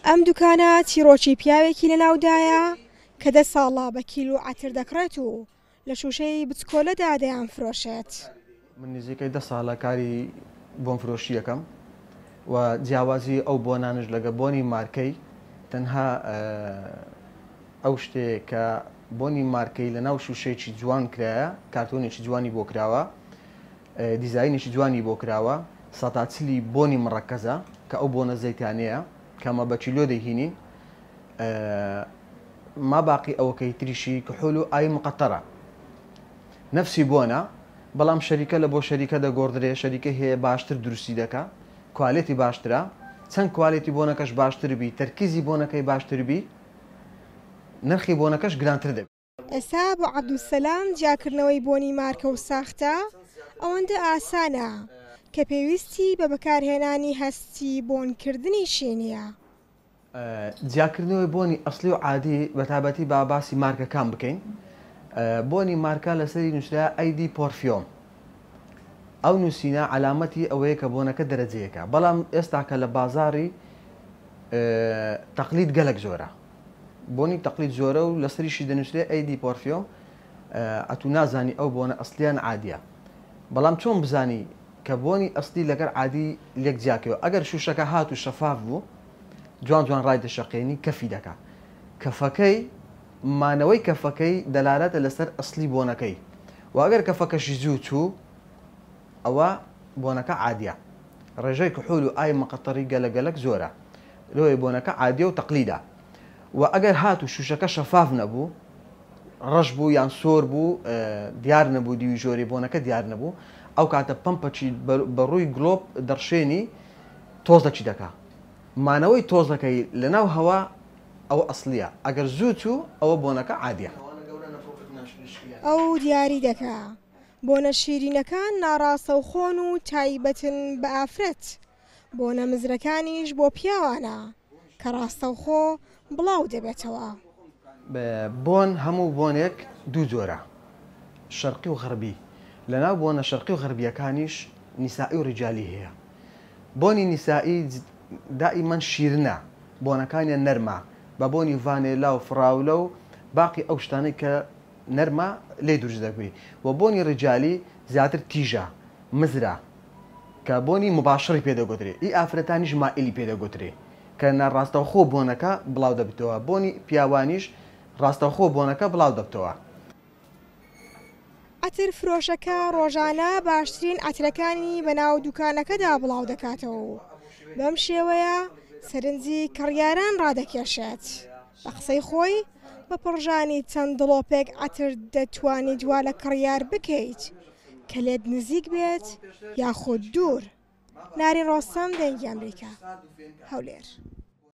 ئەم دوکانە چیڕۆکی پیاوێکی لەناودایە کە دە ساڵە بە کیلۆ عەتر دەکڕێت و لە شووشەی بچکۆلەدا دەیانفرۆشێت. من نزیکەی دە ساڵە کاری بۆنفرۆشی ئەکەم و جیاوازی ئەو بۆنانەش لەگە بۆنی مارکەی تەنها ئەو شتەیە کە بۆنی مارکەی لەناو شووشەیەکی جوان کرایە، کارتۆنێکی جوانی بۆ کراوە، دیزاینێکی جوانی بۆ کراوە، سەتا چلی بۆنی مڕەکەزە کە ئەو بۆنە زەیتانەیە کە مە بە کیلۆ دەیهینین، ما باقی ئەوەکەی تریشی کحول و ئاوی مقەتەرە نەفسی بۆنە بەڵام شەریکە لە بۆ شەریکە دەگۆڕدرێ شەریکە هەیە باشتر دروستی دەکا کوالێتی باشترە چەند کوالێتی بۆنەکەش باشتر بی تەرکیزی بۆنەکەی باشتر بی نرخی بۆنەکەش گرانتر دەبی. ئێستا بۆ عەبدولسەلام جیاکردنەوەی بۆنی مارکە و ساختە ئەوەندە ئاسانە کە پێویستی بە بەکارهێنانی هەستی بۆنکردنیشی نییە. جیاکردنەوەی بۆنی ئەسڵی و عادی بەتایبەتی با باسی مارکەکان بکەین بۆنی مارکە لەسەری نووسرا ئەیدی پۆرفیۆم ئەو نووسینە عەلامەتی ئەوەیە کە بۆنەکە دەرەجەیەکە بەڵام ئێستا کە لە بازاری تەقلید گەلک زۆرە بۆنی تەقلید زۆرە و لەسەریشی دەنووسرێ ئەیدی پۆرفیۆم ئەتوو نازانی ئەو بۆنە ئەسلیان عادیە بەڵام چۆن بزانی کە بۆنی ئەسلی لەگەر عادی لێک جیاکەوە ئەگەر شوشەکە هات و شەفاف بوو جوان جوان ڕای دەشەقێنی کەفی دەکا کەفەکەی مانەوەی کەفەکەی دەلالەتە لەسەر ئەسلی بۆنەکەی و ئەگەر کەفەکەشی زوو چوو ئەوە بۆنەکە عادیە ڕێژەی کحول و ئاوی مقەتەڕی گەلە گەلەک زۆرە لۆیە بۆنەکە عادیە و تەقلیدە و ئەگەر هاتوو شوشەکە شەفاف نەبوو ڕەش بوو یان سۆر بوو دیار نەبوو دیوی ژۆری بۆنەکە دیار نەبوو ئەو کاتە پەمپەکی بە ڕووی گڵۆپ دەڕشێنی تۆزەکی دەکا مانەوەی تۆزەکەی لەناو هەوا ئەوە ئەسڵیە ئەگەر زوو چوو ئەوە بۆنەکە عادیە. ئەو دیاری دەکا بۆنە شیرینەکان ناڕاستەوخۆن و تایبەتن بە ئافرەت، بۆنە مزرەکانیش بۆ پیاوانە کە ڕاستەوخۆ بڵاو دەبێتەوە. بۆن هەموو بۆنێک دوو جۆرە، شەرقی و غەربی، لەناو بۆنە شەرقی و غەربییەکانیش نیسائی و ڕیجالی هەیە، بۆنی نیسائی دائیمەن شیرنە، بۆنەکانیان نەرمە، بە بۆنی ڤانێلا و فڕاولە و باقی ئەو شتانەی کە نەرمە لێی دروست دەکری و بۆنی ڕیجالی زیاتر تیژە، مزرە، کە بۆنی موباشڕی پێ دەگوترێ، ئی ئافرەتانیش مائیلی پێ دەگوترێ کە ناڕاستەوخۆ بۆنەکە بڵاو دەبتەوە، بۆنی پیاوانیش ڕاستەوخۆ بۆنەکە بڵاو دەبتەوە. عەتر فرۆشەکە ڕۆژانە باشترین عەترەکانی بەناو دوکانەکەدا بڵاودەکاتەوە و بەم شێوەیە سەرنجی کڕیاران ڕادەکێشێت. بە قسەی خۆی، بە پڕژانی چەند دڵۆپێک عەتر دەتوانیت وا لە کڕیار بکەیت کە لێت نزیک بێت یاخود دوور. نارین ڕۆستەم، دەنگی ئەمریکا، هەولێر.